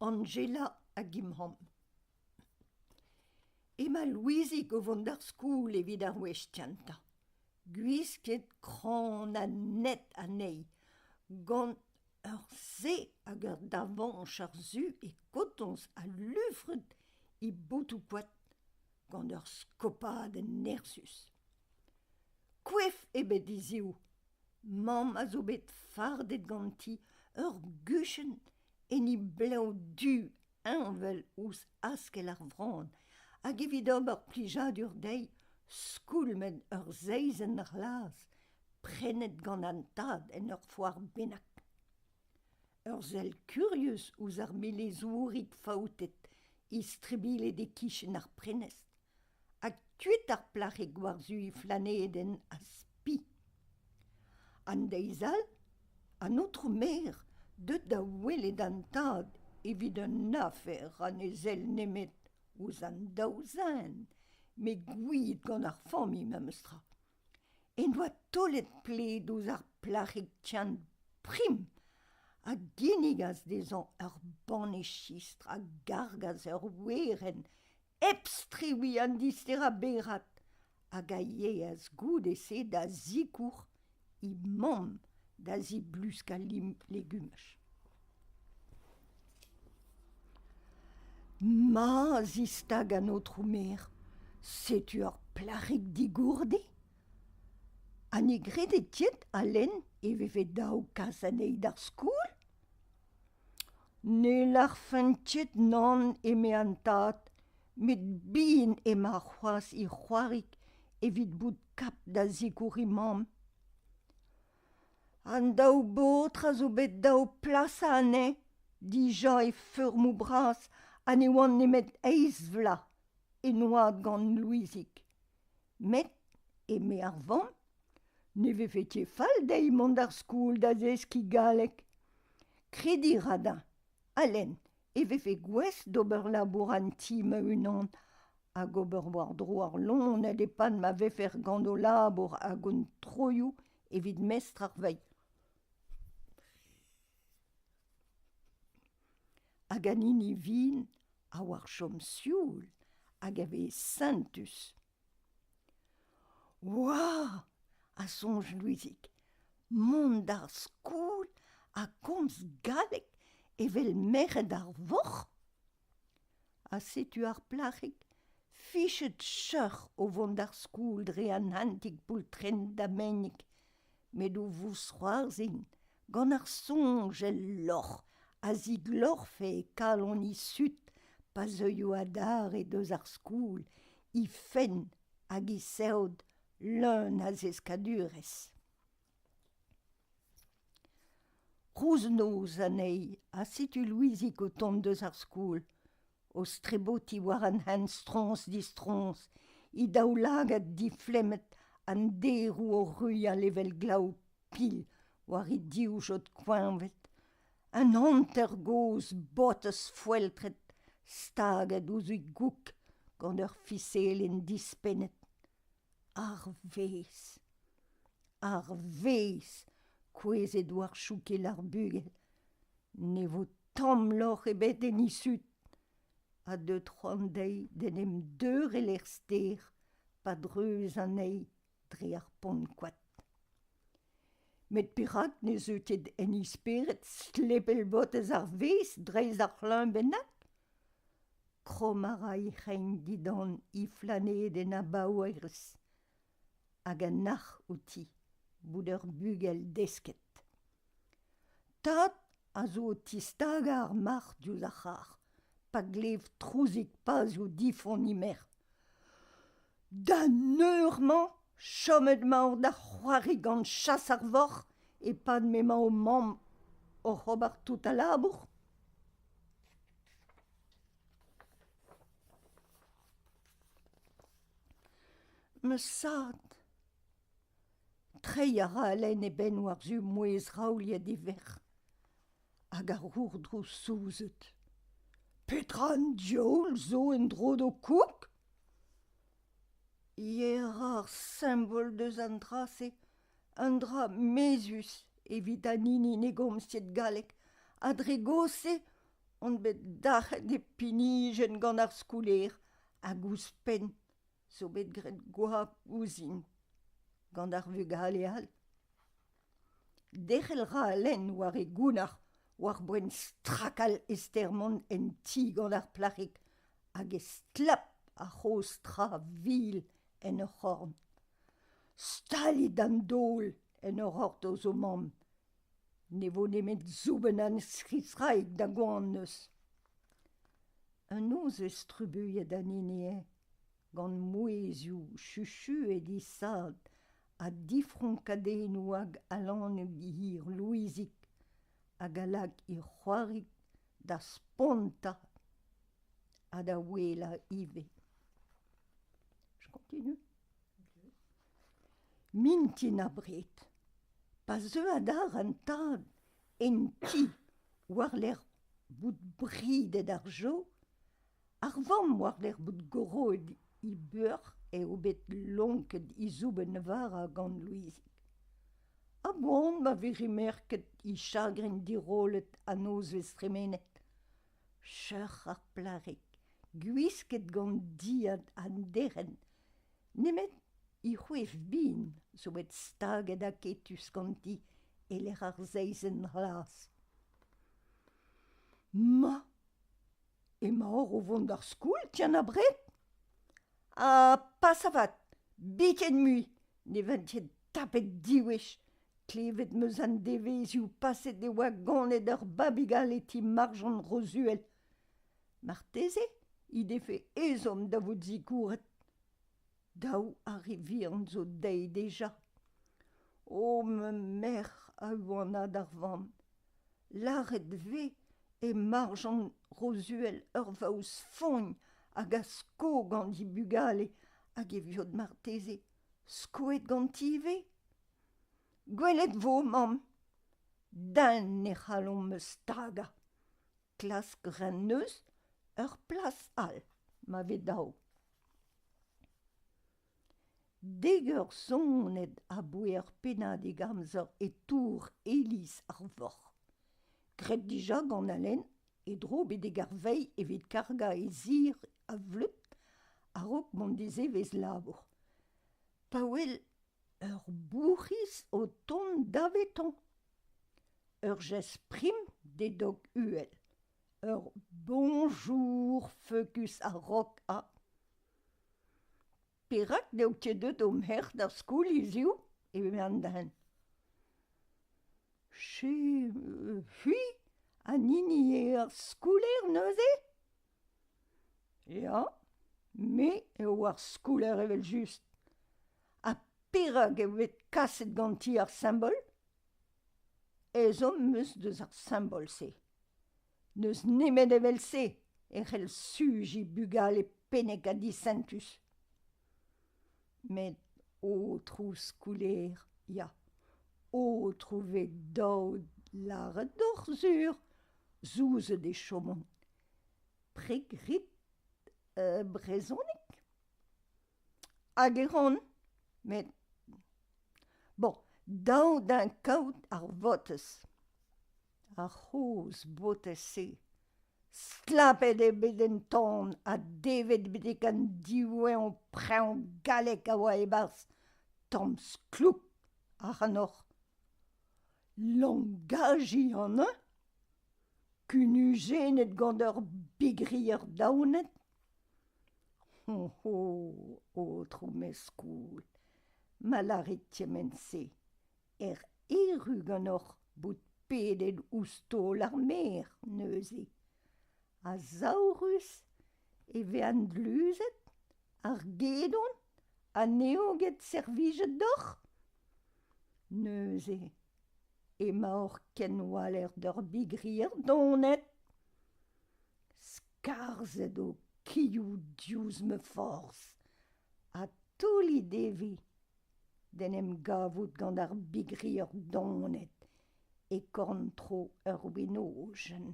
Anjela hag Imram. Emañ Louizig o vont d'ar skol evit ar wech kentañ. Gwisket kran ha net anezhi, gant ur se hag ur davañjer zu e kotoñs ha lufret he botoù-koad gant ur skopadenn nerzhus. Koef ebet hiziv. Mamm a zo bet fardet ganti ur guchenn en he blev du heñvel ouzh askell ar vran hag evit ober plijadur dezhi skoulmet ur seizenn c'hlas prenet gant an tad en ur foar bennak. Ur sell kurius ouzh ar melezourig faoutet istribilhet e-kichen ar prenestr ha kuit ar plac'hig war-zu he flanedenn a spi. An deiz all, an aotrou maer deut da welet an tad evit un afer ha ne sell nemet ouzh an daou zen, met gouiet gant ar familh memes tra. En doa taolet pled ouzh ar plac'hig Tian prim a ginnigas dezhañ ur banne chistr a gargas ur werenn hep strewiñ an disterañ berad hag a yeas goude-se da sikour he mamm da zibluskañ legumaj. Ma zistag an aotrou maer, setu ur plac'hig digourdi. Ha ne grede ket Alen e vefe dav kas anezhi d'ar skol ? Ne lârfen ket nann eme an tad, met bihan emañ c'hoazh he c'hoarig evit bout kap da sikour he mamm. An daou baotr a zo bet dav plasañ anezhe dija e feurmoù bras ha ne oant nemet eizh vloaz en oad gant Louizig. Met, eme ar vamm, ne vefe ket fall dezhi mont d'ar skol da zeskiñ galleg. Krediñ a ra din, Alen, e vefe gouest d'ober labour an ti ma-unan hag ober war-dro ar loened e-pad ma vefer gant ho labour hag hon troioù evit mestr ar veilh. Hag an hini vihan a oar chom sioul hag a vez sentus. Oa ! a soñj Louizig, mont d'ar skol ha komz galleg evel merc'hed ar vorc'h ? Ha setu ar plac'hig fichet cheuc'h o vont d'ar skol dre an hentig poultrenn dammennik, met o vousc'hoarzhin gant ar soñj el lorc'h a ziglorfe e kalon he zud pa zeuio adarre deus ar skol he fenn hag he seod leun a zeskadurezh. Rouz-noz anezhi ha setu Louizig o tont deus ar skol, o strebotiñ war an hent stroñs-distroñs, he daoulagad diflemmet, an deroù o ruilhal evel glav pil war he divjod koeñvet, an hanter-gozh botez foeltret staget ouzh he goug gant ur fiselenn dispennet. Ar vezh! Ar vezh kouezhet war choukel ar bugel ne vo tamm lorc'h ebet en he sud ha deut c'hoant dezhi d'en em deurel er stêr pa dreuz anezhi dre ar pont koad. Met perak ne zeu ket en he spered stlepel botez ar vezh dreist ar c'hleñv bennak ? Kromm a ra he c'hein dindan he flanedenn abaoerez hag a nac'h outi bout ur bugel desket. Tad a zo o tistagañ ar marc'h diouzh ar c'harr pa glev trouzig pazioù difonn he merc'h. D'an eur-mañ, chomet emaoc'h da c'hoari gant chas ar vorc'h e-pad m'emañ ho mamm oc'h ober tout al labour ? Ma zad ! Treiñ a ra Alen e benn war-zu mouezh raouliet e verc'h hag ar gourdrouz souzet. Petra an diaoul zo en-dro d'ho koug ? Yer ar simbol deus an dra-se, un dra mezhus evit an hini ne gomz ket galleg ha dre gaoz-se. On bet darc'het e pinijenn gant ar skolaer hag ouzhpenn zo bet graet goap ouzhin gant ar vugale all. Derc'hel 'ra Alen war e gounnar war-boent strakal Estermont en ti gant ar plac'hig hag e stlap ar c'hozh tra vil en ur c'horn. Stalit an daol en ur c'hortoz ho mamm. Ne vo nemet soubenn an skisraig da goan neuze. Un nozvezh trubuilhet an hini eo, gant mouezhioù chuchuet he sad ha difronkadennoù hag alaneg hir Louizig hag a lak he c'hoarig da spontañ ha da ouelañ ivez. Je continue? Mintin abred, pa zeu adarre an tad en ti war-lerc'h bout bridet ar jav, ar vamm war-lerc'h bout goroet he buoc'h eo bet lonket he soubenn vara gant Louizig. A-boan ma vez remerket he chagrin dirollet an nozvezh tremenet. Cheuc'h ar plac'hig, gwisket gant dilhad an derc'hent, nemet he c'hoef bihan zo bet staget aketus ganti e-lec'h ar seizenn c'hlas. Ma, emaoc'h o vont d'ar skol, tian abred ? Ha pas avat, biken mui, ne vent ket tapet diwech. Klevet 'm eus an devezhioù paset e oa ganet ur babig all e ti Marjan Rozuel. Marteze he defe ezhomm da vout sikouret. Daou ar re vihan zo dezhi dija. O ma merc'h a huanad ar vamm. Lâret 'vez e Marjan Rozuel ur vaouez fogn hag a sko gant he bugale hag e viot marteze skoet ganti ivez ? Gwelet 'vo, mamm. Den ne c'hallomp stagañ. Klask 'ran neuze ur plas all ma vez dav. Dek eur sonet aboe ur pennadig amzer e tour iliz ar vorc'h. Graet dija gant Alen e dro betek ar veilh evit kargañ e zir a vleud a-raok mont d'e zevezh labour. Pa wel ur bourc'hiz o tont davetañ. Ur jestr prim d'e dog uhel. Ur boñjour feukus a-raok ha… Perak n'eo ket deuet ho merc'h d'ar skol hiziv ? eme an den. C'hwi an hini eo ar skolaer neuze ? Ya, me eo ar skolaer evel-just. Ha perak eo bet kaset ganti ar simbol ? Ezhomm 'm eus deus ar simbol-se. N'eus nemet evel-se e c'hell sujiñ bugale pennek ha disentus. Met aotrou skolaer, ya, aotrou 'vez dav lâret deoc'h sur, souzet e chomont. Preg 'rit brezhoneg ? Hag e ran, met bon, dav din kaout ar votez. Ar c'hozh botez-se, stlapet eo bet en tan ha devet betek an diwezhañ preñv gallek a oa e-barzh, tamm sklouk ac'hanoc'h. Langajiñ an hañ ? Kunujennet gant ur bigrier daonet ? Ho, aotrou mestr-skol, ma lârit kement-se, ec'h erru ganeoc'h bout pedet ouzh taol ar maer neuze. Ha saourus e vez an dluzhed, ar gedon ha n'eo ket servijet deoc'h ? Neuze emaoc'h kenwaller d'ur bigrier donet. Skarzhet ho kilhoù diouzh ma forzh ha taolit evezh d'en em gavout gant ar bigrier donet e korn-tro ur wenojenn.